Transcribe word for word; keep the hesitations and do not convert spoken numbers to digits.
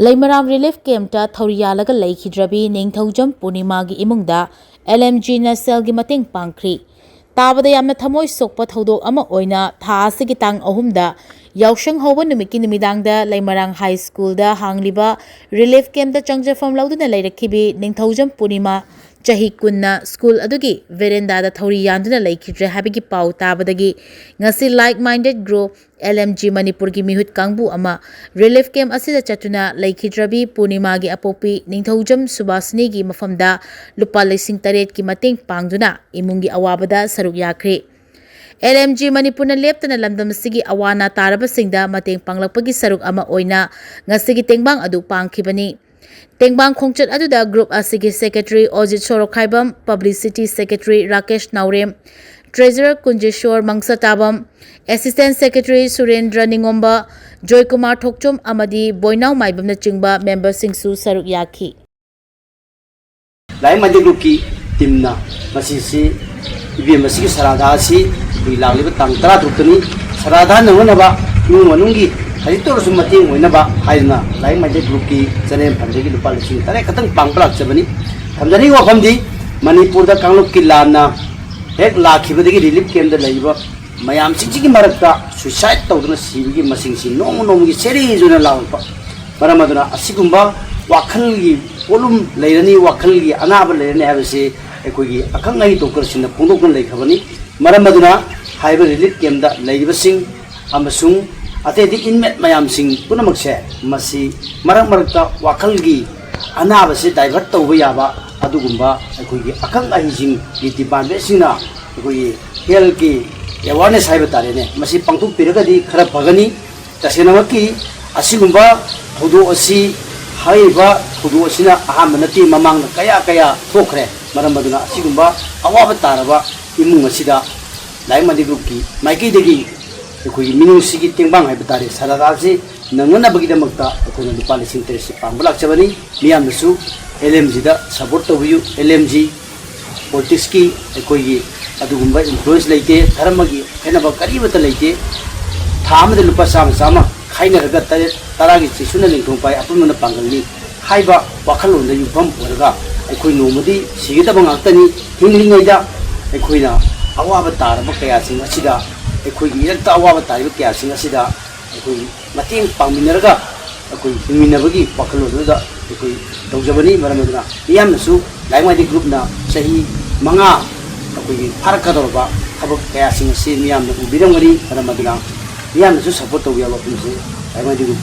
ꯂꯩꯃꯔꯥꯝ relief ꯀꯦꯝꯞꯇ ꯊꯧꯔꯤ ꯌꯥꯜꯂꯒ ꯂꯩꯈꯤꯗ꯭ꯔꯕꯤ ꯅꯤꯡꯊꯧꯖꯝ ꯄꯨꯔꯅꯤꯃꯥꯒꯤ ꯏꯃꯨꯡꯗ ꯑꯦꯜ ꯑꯦꯝ ꯖꯤꯅ ꯁꯦꯜꯒꯤ ꯃꯇꯦꯡ ꯄꯥꯡꯈ꯭ꯔꯤ꯫ ꯇꯥꯕꯗ ꯌꯥꯝꯅ ꯊꯃꯣꯏ ꯁꯣꯛꯄ ꯊꯧꯗꯣꯛ ꯑꯃ ꯑꯣꯏꯅ ꯊꯥ ꯑꯁꯤꯒꯤ ꯇꯥꯡ ꯑꯍꯨꯝꯗ ꯌꯥꯎꯁꯪ ꯍꯧꯕ ꯅꯨꯃꯤꯠꯀꯤ ꯅꯨꯃꯤꯗꯥꯡꯗ ꯂꯩꯃꯔꯥꯝ ꯍꯥꯏ ꯁ꯭ꯀꯨꯜꯗ ꯍꯥꯡꯂꯤꯕ ꯔꯤꯂꯤꯐ ꯀꯦꯝꯞꯇ ꯆꯪꯖꯐꯝ ꯂꯧꯗꯨꯅ ꯂꯩꯔꯛꯈꯤꯕꯤ ꯅꯤꯡꯊꯧꯖꯝ ꯄꯨꯔꯅꯤꯃꯥ, ꯆꯍꯤ ꯀꯨꯟꯅ ꯁ꯭ꯀꯨꯜ ꯑꯗꯨꯒꯤ ꯚꯦꯔꯦꯟꯗꯥꯗ ꯊꯧꯔꯤ ꯌꯥꯟꯗꯨꯅ ꯂꯩꯈꯤꯗ꯭ꯔꯦ ꯍꯥꯏꯕꯒꯤ ꯄꯥꯎ ꯇꯥꯕꯗꯒꯤ ꯉꯁꯤ like minded group, L M G ꯃꯅꯤꯄꯨꯔꯒꯤ ꯃꯤꯍꯨꯠ ꯀꯥꯡꯕꯨ ꯑꯃ ꯔꯤꯂꯤꯐ ꯀꯦꯝꯞ ꯑꯁꯤꯗ ꯆꯠꯇꯨꯅ ꯂꯩꯈꯤꯗ꯭ꯔꯕꯤ ꯄꯨꯔꯅꯤꯃꯥꯒꯤ ꯑꯄꯣꯛꯄꯤ ꯅꯤꯡꯊꯧꯖꯝ ꯁꯨꯕꯥꯁꯤꯅꯤꯒꯤ ꯃꯐꯝꯗ ꯂꯨꯄꯥ ꯂꯤꯁꯤꯡ ꯇꯔꯦꯠꯀꯤ ꯃꯇꯦꯡ ꯄꯥꯡꯗꯨꯅ ꯏꯃꯨꯡꯒꯤ ꯑꯋꯥꯕꯗ ꯁꯔꯨꯛ ꯌꯥꯈ꯭ꯔꯤ꯫ ꯑꯦꯜ ꯑꯦꯝ ꯖꯤ ꯃꯅꯤꯄꯨꯔꯅ ꯂꯦꯞꯇꯅ ꯂꯝꯗꯝ ꯑꯁꯤꯒꯤ ꯑꯋꯥ ꯑꯅꯥ ꯇꯥꯔꯕꯁꯤꯡꯗ ꯃꯇꯦꯡ ꯄꯥꯡꯂꯛꯄꯒꯤ ꯁꯔꯨꯛ ꯑꯃ ꯑꯣꯏꯅ ꯉꯁꯤꯒꯤ ꯇꯦꯡꯕꯥꯡ ꯑꯗꯨ ꯄꯥꯡꯈꯤꯕꯅꯤ꯫ ꯇꯦꯡꯕꯥꯡ ꯈꯣꯡꯆꯠ ꯑꯗꯨꯗ ꯒ꯭ꯔꯨꯞ ꯑꯁꯤꯒꯤ ꯁꯦꯀ꯭ꯔꯦꯇꯔꯤ ꯑꯣꯖꯤꯠ ꯁꯣꯔꯣꯛꯈꯥꯏꯕꯝ, ꯄꯕ꯭ꯂꯤꯁꯤꯇꯤ ꯁꯦꯀ꯭ꯔꯦꯇꯔꯤ ꯔꯥꯀꯦꯁ ꯅꯥꯎꯔꯦꯝ, ꯇ꯭ꯔꯦꯖꯔꯔ ꯀꯨꯟꯖꯦꯁꯣꯔ ꯃꯪꯁꯇꯥꯕꯝ, ꯑꯦꯁꯤꯁꯇꯦꯟꯠ ꯁꯦꯀ꯭ꯔꯦꯇꯔꯤ ꯁꯨꯔꯦꯟꯗ꯭ꯔ ꯅꯤꯉꯣꯝꯕ, ꯖꯣꯏꯀꯨꯃꯥꯔ ꯊꯣꯛꯆꯣꯝ ꯑꯃꯗꯤ ꯕꯣꯏꯅꯥꯎ ꯃꯥꯏꯕꯝꯅꯆꯤꯡꯕ ꯃꯦꯝꯕꯔꯁꯤꯡꯁꯨ ꯁꯔꯨꯛ ꯌꯥꯈꯤ꯫ ꯂꯥꯏꯛ ꯃꯥꯏꯟꯗꯦꯗ ꯒ꯭ꯔꯨꯞꯀꯤ ꯇꯤꯝꯅ ꯉꯁꯤꯁꯤ ꯏꯕꯦꯝ ꯑꯁꯤꯒꯤ ꯁꯔꯥꯗꯥ ꯑꯁꯤ ꯑꯩꯈꯣꯏ ꯂꯥꯛꯂꯤꯕ ꯇꯥꯡ ꯇꯔꯥꯇꯔꯨꯛꯇꯅꯤ꯫ ꯁꯔꯥꯗꯥ ꯅꯪꯅꯅꯕ ꯏꯃꯨꯡ ꯃꯅꯨꯡꯒꯤ ꯈꯖꯤꯛꯇ ꯑꯣꯏꯔꯁꯨ ꯃꯇꯦꯡ ꯑꯣꯏꯅꯕ ꯍꯥꯏꯗꯨꯅ ꯂꯥꯏꯛ ꯃꯥꯏꯟꯗꯦꯗ ꯒ꯭ꯔꯨꯞꯀꯤ ꯆꯦꯅꯦꯜ ꯐꯟꯗꯒꯤ ꯂꯨꯄꯥ ꯂꯤꯁꯤꯡ ꯇꯔꯦꯠ ꯈꯛꯇꯪ ꯄꯥꯡꯕ ꯂꯥꯛꯆꯕꯅꯤ꯫ ꯊꯝꯖꯅꯤꯡꯕ ꯋꯥꯐꯝꯗꯤ, ꯃꯅꯤꯄꯨꯔꯗ ꯀꯥꯡꯂꯨꯞꯀꯤ ꯂꯥꯟꯅ ꯍꯦꯛ ꯂꯥꯛꯈꯤꯕꯗꯒꯤ ꯔꯤꯂꯤꯐ ꯀꯦꯝꯞꯇ ꯂꯩꯔꯤꯕ ꯃꯌꯥꯝꯁꯤꯡꯁꯤꯒꯤ ꯃꯔꯛꯇ ꯁꯨꯏꯁꯥꯏꯠ ꯇꯧꯗꯨꯅ ꯁꯤꯕꯒꯤ ꯃꯁꯤꯡꯁꯤ ꯅꯣꯡꯃ ꯅꯣꯡꯃꯒꯤ ꯁꯦꯔꯤ ꯑꯣꯏꯅ ꯂꯥꯎꯔꯛꯄ ꯃꯔꯝ ꯑꯗꯨꯅ ꯑꯁꯤꯒꯨꯝꯕ ꯋꯥꯈꯜꯒꯤ ꯄꯣꯠꯂꯨꯝ ꯂꯩꯔꯅꯤ, ꯋꯥꯈꯜꯒꯤ ꯑꯅꯥꯕ ꯂꯩꯔꯅꯤ ꯍꯥꯏꯕꯁꯤ ꯑꯩꯈꯣꯏꯒꯤ ꯑꯈꯪ ꯑꯍꯩ ꯗꯣꯛꯇꯔꯁꯤꯡꯅ ꯐꯣꯡꯗꯣꯛꯇꯨꯅ ꯂꯩꯈ꯭ꯔꯕꯅꯤ꯫ ꯃꯔꯝ ꯑꯗꯨꯅ ꯍꯥꯏꯔꯤꯕ ꯔꯤꯂꯤꯐ ꯀꯦꯝꯞꯇ ꯂꯩꯔꯤꯕꯁꯤꯡ ꯑꯃꯁꯨꯡ ꯑꯇꯩ ꯑꯇꯩ ꯏꯟꯃꯦꯠ ꯃꯌꯥꯝꯁꯤꯡ ꯄꯨꯝꯅꯃꯛꯁꯦ ꯃꯁꯤ ꯃꯔꯛ ꯃꯔꯛꯇ ꯋꯥꯈꯜꯒꯤ ꯑꯅꯥꯕꯁꯤ ꯗꯥꯏꯚꯔꯠ ꯇꯧꯕ ꯌꯥꯕ ꯑꯗꯨꯒꯨꯝꯕ ꯑꯩꯈꯣꯏꯒꯤ ꯑꯈꯪ ꯑꯍꯩꯁꯤꯡꯒꯤ ꯗꯤꯄꯥꯔꯠꯃꯦꯟꯁꯤꯡꯅ ꯑꯩꯈꯣꯏꯒꯤ ꯍꯦꯜꯊꯀꯤ ꯑꯦꯋꯥꯔꯅꯦꯁ ꯍꯥꯏꯕ ꯇꯥꯔꯦꯅꯦ, ꯃꯁꯤ ꯄꯥꯡꯊꯣꯛꯄꯤꯔꯒꯗꯤ ꯈꯔ ꯐꯒꯅꯤ꯫ ꯇꯁꯦꯡꯅꯃꯛꯀꯤ ꯑꯁꯤꯒꯨꯝꯕ ꯊꯧꯗꯣꯛ ꯑꯁꯤ, ꯍꯥꯏꯔꯤꯕ ꯊꯧꯗꯣꯛ ꯑꯁꯤꯅ ꯑꯍꯥꯟꯕ ꯅꯠꯇꯦ, ꯃꯃꯥꯡꯗ ꯀꯌꯥ ꯀꯌꯥ ꯊꯣꯛꯈ꯭ꯔꯦ꯫ ꯃꯔꯝ ꯑꯗꯨꯅ ꯑꯁꯤꯒꯨꯝꯕ ꯑꯋꯥꯕ ꯇꯥꯔꯕ ꯏꯃꯨꯡ ꯑꯁꯤꯗ ꯂꯥꯏꯛ ꯃꯥꯏꯟꯗꯦꯗ ꯒ꯭ꯔꯨꯞꯀꯤ ꯃꯥꯏꯀꯩꯗꯒꯤ ꯑꯩꯈꯣꯏꯒꯤ ꯃꯤꯅꯨꯡꯁꯤꯒꯤ ꯇꯦꯡꯕꯥꯡ ꯍꯥꯏꯕ ꯇꯥꯔꯦ, ꯁꯔꯥꯗꯥꯁꯤ ꯅꯪꯅꯅꯕꯒꯤꯗꯃꯛꯇ ꯑꯩꯈꯣꯏꯅ ꯂꯨꯄꯥ ꯂꯤꯁꯤꯡ ꯇꯔꯦꯠꯁꯤ ꯄꯥꯡꯕ ꯂꯥꯛꯆꯕꯅꯤ꯫ ꯃꯤꯌꯥꯝꯅꯁꯨ ꯑꯦꯜ ꯑꯦꯝ ꯖꯤꯗ ꯁꯄꯣꯔꯠ ꯇꯧꯕꯤꯌꯨ꯫ ꯑꯦꯜ ꯑꯦꯝ ꯖꯤ ꯄꯣꯂꯤꯇꯤꯛꯁꯀꯤ ꯑꯩꯈꯣꯏꯒꯤ ꯑꯗꯨꯒꯨꯝꯕ ꯏꯟꯐ꯭ꯂꯨꯌꯦꯟꯁ ꯂꯩꯇꯦ, ꯙꯔꯃꯒꯤ ꯈꯦꯠꯅꯕ ꯀꯔꯤꯃꯠꯇ ꯂꯩꯇꯦ꯫ ꯊꯥ ꯑꯃꯗ ꯂꯨꯄꯥ ꯆꯥꯝꯃ ꯆꯥꯝꯃ ꯈꯥꯏꯅꯔꯒ ꯇꯔꯦꯠ ꯇꯔꯥꯒꯤ ꯆꯩꯁꯨꯅ ꯂꯦꯡꯊꯣꯡ ꯄꯥꯏ, ꯑꯄꯨꯟꯕꯅ ꯄꯥꯡꯒꯜꯅꯤ ꯍꯥꯏꯕ ꯋꯥꯈꯜꯂꯣꯟꯗ ꯌꯨꯝꯐꯝ ꯑꯣꯏꯔꯒ ꯑꯩꯈꯣꯏ ꯅꯣꯡꯃꯗꯤ ꯁꯤꯒꯗꯕ ꯉꯥꯛꯇꯅꯤ꯫ ꯍꯤꯡꯂꯤꯉꯩꯗ ꯑꯩꯈꯣꯏꯅ ꯑꯋꯥꯕ ꯇꯥꯔꯕ ꯀꯌꯥꯁꯤꯡ ꯑꯁꯤꯗ, ꯑꯩꯈꯣꯏꯒꯤ ꯏꯔꯛꯇ ꯑꯋꯥꯕ ꯇꯥꯔꯤꯕ ꯀꯌꯥꯁꯤꯡ ꯑꯁꯤꯗ ꯑꯩꯈꯣꯏ ꯃꯇꯦꯡ ꯄꯥꯡꯃꯤꯟꯅꯔꯒ ꯑꯩꯈꯣꯏ ꯍꯤꯡꯃꯤꯟꯅꯕꯒꯤ ꯋꯥꯈꯜꯂꯣꯟꯗꯨꯗ ꯑꯩꯈꯣꯏ ꯇꯧꯖꯕꯅꯤ꯫ ꯃꯔꯝ ꯑꯗꯨꯅ ꯃꯤꯌꯥꯝꯅꯁꯨ ꯂꯥꯏꯃꯥꯏꯗꯤ ꯒ꯭ꯔꯨꯞꯅ ꯆꯍꯤ ꯃꯉꯥ ꯑꯩꯈꯣꯏꯒꯤ ꯐꯥꯔꯛꯀꯗꯧꯔꯕ ꯊꯕꯛ ꯀꯌꯥꯁꯤꯡ ꯑꯁꯤ ꯃꯤꯌꯥꯝꯅ ꯎꯕꯤꯔꯝꯒꯅꯤ꯫ ꯃꯔꯝ ꯑꯗꯨꯅ ꯃꯤꯌꯥꯝꯅꯁꯨ ꯁꯞꯄꯣꯔꯠ ꯇꯧꯕꯤꯌꯕ ꯃꯐꯝꯁꯦ ꯂꯥꯏꯃꯥꯏꯗꯤ ꯒ꯭ꯔꯨꯞ